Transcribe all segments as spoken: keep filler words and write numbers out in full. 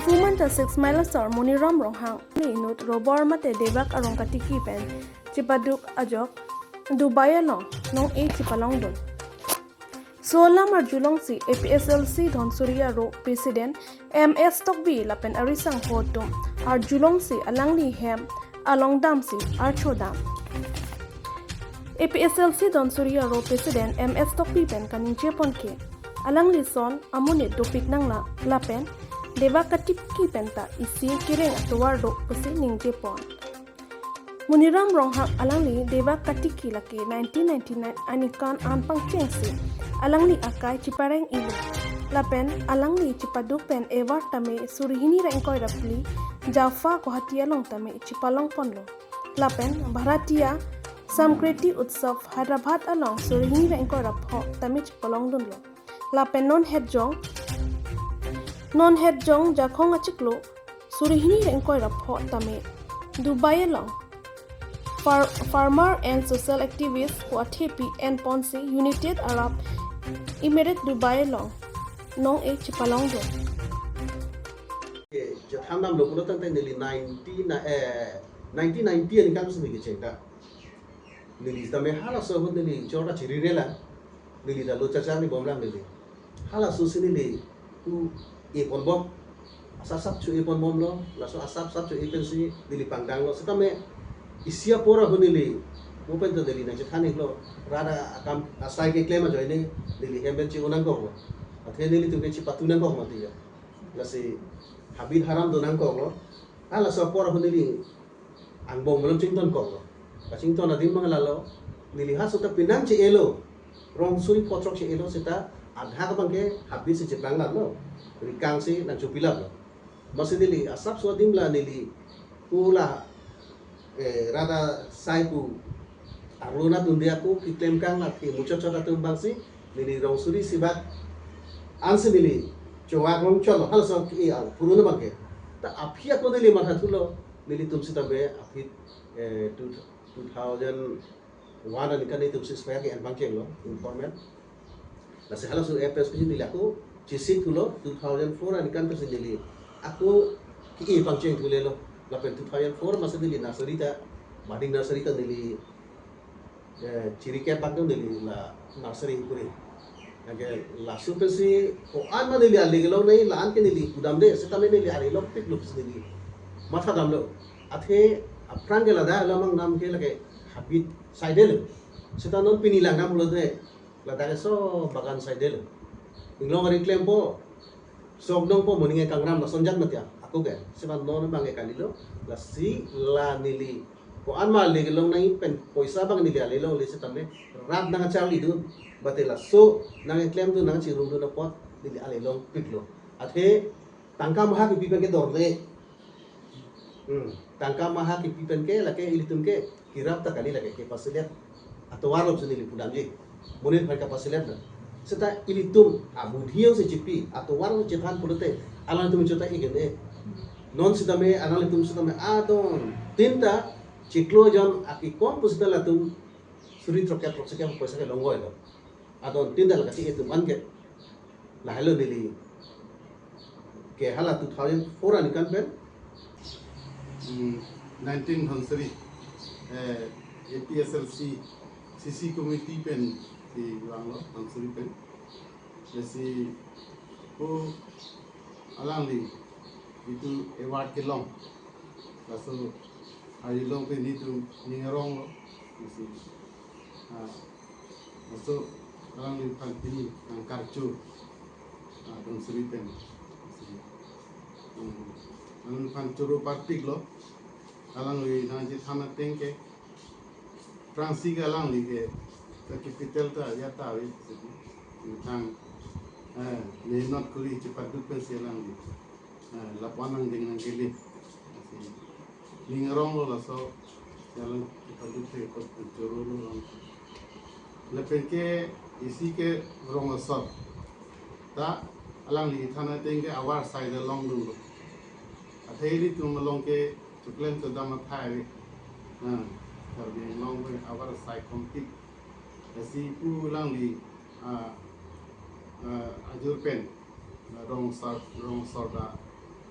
Human ta Six Mile asor Moniram Ronghang inut rubber mate debak arong katiki pen chipaduk ajok Dubai along nong-e chipalongdun. Solam arjulongsi A P S L C Dhansiri aro President M S Tokbi lapen arisangho atum arjulongsi alangli hem along damsi archodam. A P S L C Dhansiri aro President M S Tokbi pen kaningjepon ke, alangli son amonit dopik nanglang lapen debak katiki penta isi kereng atovar do pusi ningjepon. Moniram Ronghang alangli debak katiki lake nineteen ninety-nine aningkan an pangchengsi alangli akai chipareng-ilo. Lapen alangli chipaduk pen ewar tame suri hini ra ingkoi ra phli Jaffa Guwahati along tame chipalongponlo. Lapen Bharatiya Samskriti Utsav Hyderabad along suri hini ra ingkoi ra pho tame chipalongdunlo. Lapen non hetjong, non hetjong Jakhong achiklo suri hini ra ingkoi ra pho tame Dubai along Far- Farmer and Social Activist pu athepi enponsi United Arab Emirates Dubai along nong-e chipalongdun. Chethan damlo pulo tangte neli nineteen na eh nineteen ninety aningkan si neli kecheng ta. Neli tame halaso ahut neli chor ta chiri rela. Neli ta lo chachar ni bomlang neli. Halaso si neli pu-e ponbom. Asap sap cho-e ponbomlo. Laso asap sap cho-e pensi neli pangdanglo. Setame isi apor ahut neli mo pen to neli nangchethan-iklo. Rat akam asai keklem ajoine neli hem pen chi-o nangkoklo. Athe nelitum ke chipatu nangkok mati ya. Lasi habit haram do nangkoklo. Halaso apor ahut neli angbong malom chingtonkoklo. Kachington adim abang lalo, neli halaso ta penang che-elo. Rong suri pho throk che-elo seta adhak abang ke habit si cheplang laplo. Rikang si nangchopilaplo. Masi neli asap so adim la neli pu la eh, rat asai pu arlo nat dunde ako keklem kang la ke muchot chot atum abangsi neli rong suri sibak ansi neli chowak rong chotlo halaso ke-e apurun abang ke. Ta aphi ako neli mathathulo, nelitum sitame aphi eh, two, two thousand one aningkan nelitum ceasefire ke-en pangchenglo informal. Lasi halaso A P S P si neli ako chesik pulo two thousand four aningkan pensi neli ako ke-e pangcheng thulelo. Lapen two thousand four masi neli nursery ta, budding nursery ta neli eh, chiri kep bang neli la nursery kuri. Lake laso pensi ko-an ma neli ale kelongnei la-an ke neli pudamde, setame neli ale longpiklo pensi neli mathadamlo. Athe aphrang ke ladak alam angnam ke lake habit saidelo. Seta non pini langdam pulote ladak ke so bagan saidelo. Inglong ari klempo, sok dongpo, moning kangram lason jat mati ako ke. Seta non abang ke kalilo, lasi la neli ko-an ma ale kelongnei pen poisa abang neli ale longle setame rat nangcharlidun. Bate laso nangklemdun nangchirumdun apot neli ale longpiklo. Athe tangka maha kepi pen ke dorle. Hmm. Tangka maha kepi pen ke lake ilitum ke kerap ta kali lake kepasilet atovar lo pensi neli pudamji. Monit aphan kapasilet na. Seta ilitum abudhi si chipi atovar si chethan pulote alangtum chota ikene. Non sitame alanglitum sitame adon tinta chiklo jon akikom pu seta latum suri throkkep throksi kep poisa ke longvoilo. Adon tinta la kachi-e atum an ke. Lahelo neli ke hala two thousand four aningkan pen. Hmm, nineteen Dhansiri, eh, A P S L C C C committee pen si vanglo Dhansiri pen. Lasi ko alangli itum award kelong. Laso ari long pen itum ning aronglo. Lasi, ah, laso alangliphan pini nangkarcho, ah, Dhansiri pen. Lasi, hmm, alangliphan choro parpiklo. Alangli nangchethan ateng ke aphrangsi ke alangli ke, ke capital ta ya ta ave. Methang, eh, mehnat kuri chepaduk pensi alangli, eh, lapu-an nangdeng nangkele. Ning aronglo laso, ya alang chepaduk ke chorolo lang. Lapen ke isi ke rong asor ta alangli than ateng ke avar asai ta longdunlo. Athe ilitum along ke choklem chodam athai ave. Ah, Karbi Anglong pen avar asai kompik. Lasi pu alangli, ah, ah, ajur pen, ah, rong asor, rong asor ta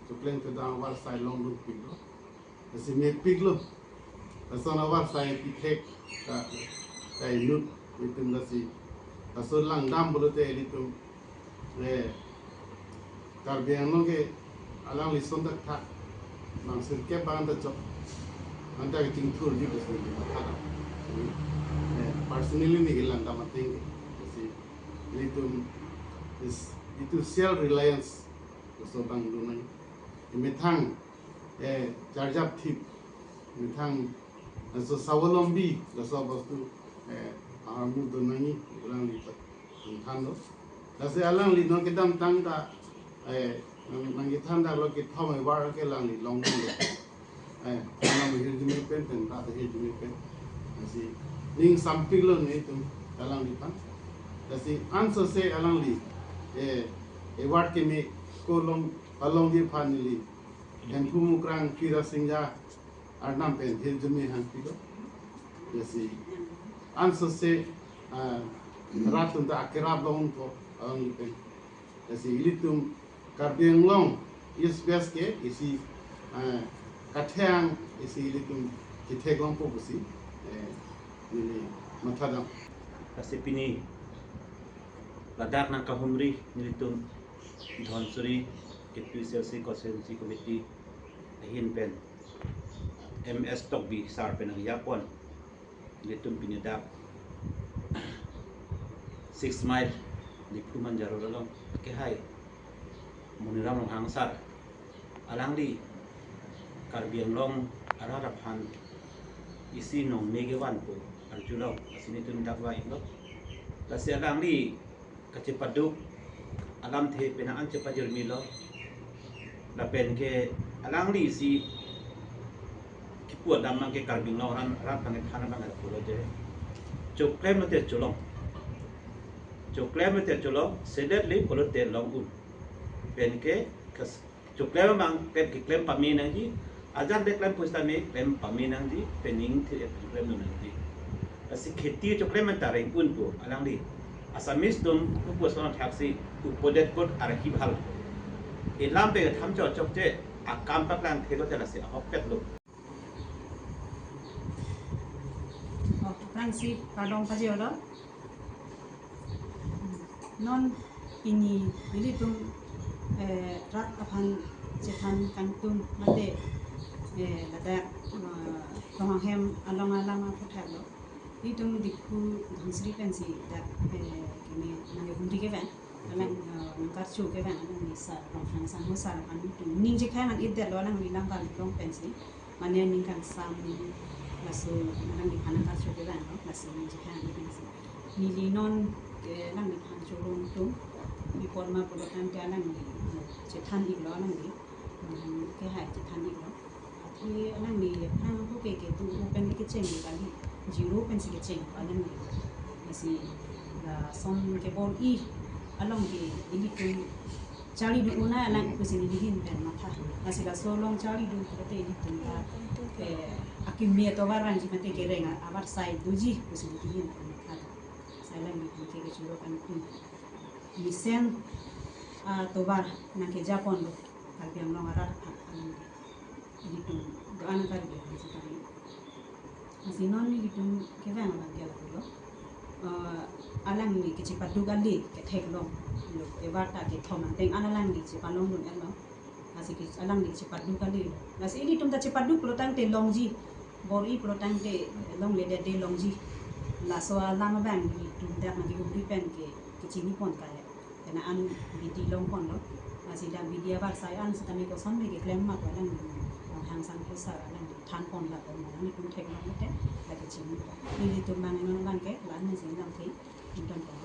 Chokleng kedam avarsai longdunpiklo. Lasi mepiklo. Lason avarsai pithek ta, ta inut itum lasi. Laso langdam pulote ilitum, eh, Karbi Anglong ke alangli ason thakthak, bang sirkep bang ta chok, anta kechingthurji pusi neli matha. Eh, personally neli langdam ateng ke. Lasi ilitum is, itum self reliance laso abang donang. Methang, eh, charjapthip, methang, eh, laso swalombi, laso bostu, eh, aharmu donangji, alangli ta thanlo. Lasi alangli non kedamtang ta, eh, nang, nangkethan ta lo kethom award ke alangli longdunlo. Eh, nang hirjume pen, pen ta hirjume pen. Lasi ning sampiklo nelitum alangliphan. Lasi ansose alangli, eh, award keme ako along, alongji aphan neli Hemphu Mukrang Kira Singja arnam pen hirjume hangpilo. Lasi ansose, ah, rat atum ta akerap longpo alangli pen. Lasi ilitum Karbi Anglong East West ke isi, ah, kathang isi ilitum ketheklongpo pusi, eh, neli mathadam. Lasi pini ladak nangkahumri nelitum Dhansiri A P H L C Constituency Committee ahin pen M S Tokbi sir pen nangjapon. Nelitum pini dak six mile Diphu Manja Road along kehai Moniram Ronghang sir, alangli Karbi Anglong arat aphan isi nongme kevanpo arjulo, lasi nelitum dak va-inlo. Lasi alangli kachepaduk alamthe penang an chepajirmilo. Lapen ke alangli isi kipu adam abang ke Karbi Anglong arat, arat abang kethan abang ke pulote, choklem lote cholong, choklem lote cholong, sedet le pulote long un. Pen ke kas-, choklem abang klem, keklem pame nangji, ajan de klem pusitame klem pame nangji, pen ning thi klem nangji. Lasi kheti choklem anta reng unpo alangli. Assamese atum kupu ason thaksi upodet kot arhi bhal. Ilam pe tham cho chokche akam paklang thelo te lasi ahokpetlo. Oh, aphrangsi kardom pajirlo. Non pini nelitum, eh, rat aphan chethan kangtung mate, eh, ladak, eh, Ronghang hem along alam aphuthak lo. Nelitum Diphu Dhansiri pensi dak, eh, keme nangkehumri kevang. Alang, eh, nangkarcho kevang alangli sir, Rongphang sangho sir aphan nelitum ningje khang an-edetlo alangli lam kardom pensi. Mane ning kangsam laso alangliphan nangkarcho kevang lo, lasi ningje khang an-e pensi. Neli non ke alangliphan cholong tum, bipor ma pulotangte alangli chethan-iklo alangli. Hmm, kehai chethan-iklo. Athe alangli aphrang ako ke ketu open kecheng kali, zero pensi kecheng alangli. Lasi lason kebor-i along ke ilitum charlidun un-e alang pusi neli ahin pen matha. Lasi laso along charlidun pulote ilitum ta, eh, akimi atovar vangji mate kereng avarsai doji pusi neli ahin pen matha. Lasi alangli ke kechoro kangtung. Mesen, ah, atovar nangkejaponlo Karbi Anglong arat aphan. Ilitum do-an Karbi aphan sitame. Lasi non ilitum kevang abang ke lapulo. Eh, alangli kachepaduk ale ketheklonglo. Award ta kethom angteng an alangli chepalongdun-etlo. Lasi ke alangli kachepaduk ale. Lasi ilitum ta chepaduk pulotangte longji. Bor-i pulotangte longledetde longji. Laso alam abang ilitum dak nangkehumri pen ke kechinipon kali. Kena an bidi longponlo. Lasi dak bidi avarsai an sitame koson le keklem ma ko alang Ronghang sangho sir alang thanpon lapu alang itum theklong te, lake chini. Nelitum abang non abang ke la-an nangsi lamthe ingtonpon.